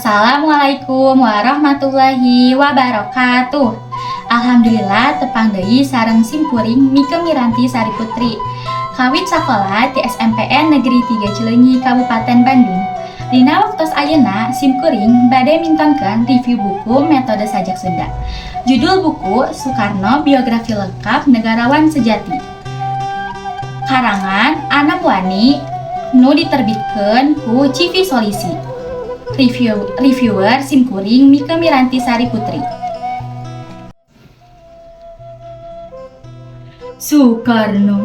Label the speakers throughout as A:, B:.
A: Assalamualaikum warahmatullahi wabarakatuh. Alhamdulillah, tepang deui sareng simkuring, Mike Miranti Sari Putri. Kawit sakola di SMPN Negeri 3 Cileunyi, Kabupaten Bandung. Dina waktos ayeuna simkuring bade mintonkeun review buku metode sajak Sunda. Judul buku Soekarno, Biografi Lengkap Negarawan Sejati. Karangan Anam Wani nu diterbitkeun ku CV Solisi. Reviewer simkuring, Mike Miranti Sari Putri. Soekarno.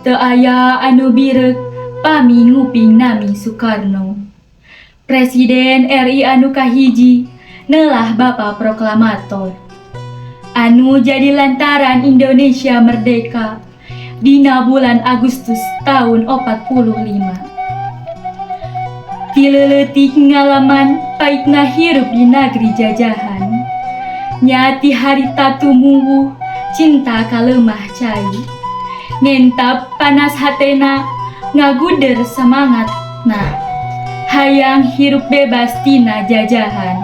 A: Teu aya anu bireuk pami nguping nami Soekarno. Presiden RI anu kahiji neulah Bapak Proklamator anu jadi lantaran Indonesia merdeka dina bulan Agustus tahun 45. Ti leuleutik ngalaman paitna hirup di nagri jajahan. Nya ti harita tumuwuh cinta ka lemah cai. Ngentap panas hatena, ngaguder semangatna, hayang hirup bebas tina jajahan.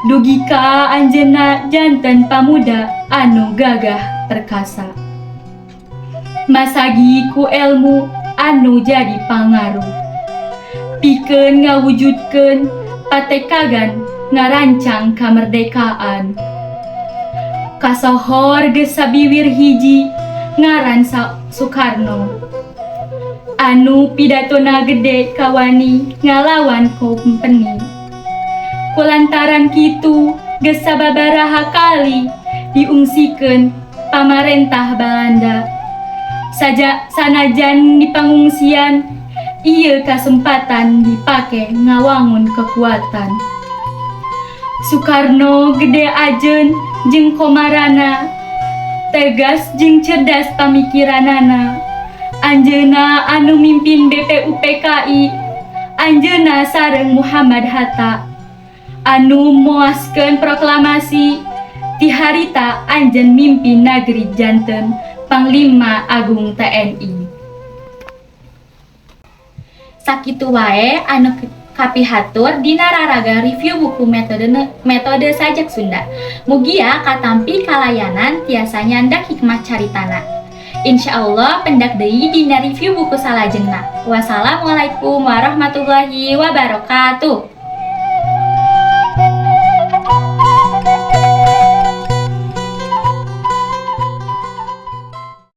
A: Dugi ka anjeunna janten pamuda anu gagah perkasa. Masagi ku elmu anu jadi pangaruh pikeun ngawujudkeun patekagan ngarancang kamerdekaan. Kasohor geus sabiwir hiji ngaran Soekarno anu pidatona gede kawani ngalawan kompeni. Kulantaran kitu geus sababaraha kali diungsikeun pamarentah Balanda. Saja sanajan di pangungsian, ieu kasempatan dipake ngawangun kekuatan. Soekarno gede ajeun jeung komarana, tegas jeung cerdas pamikiranana. Anjeunna anu mimpin BPUPKI, anjeunna sareng Muhammad Hatta anu moaskeun proklamasi. Ti harita anjeun mimpin nagri janten Panglima Agung TNI. Sakitu wae anu kapihatur dina raraga review buku metode sajak Sunda. Mugia katampi kalayanan tiasa nyandak hikmah caritana. Insya Allah pendak deui dina review buku salajengna. Wassalamualaikum warahmatullahi wabarakatuh.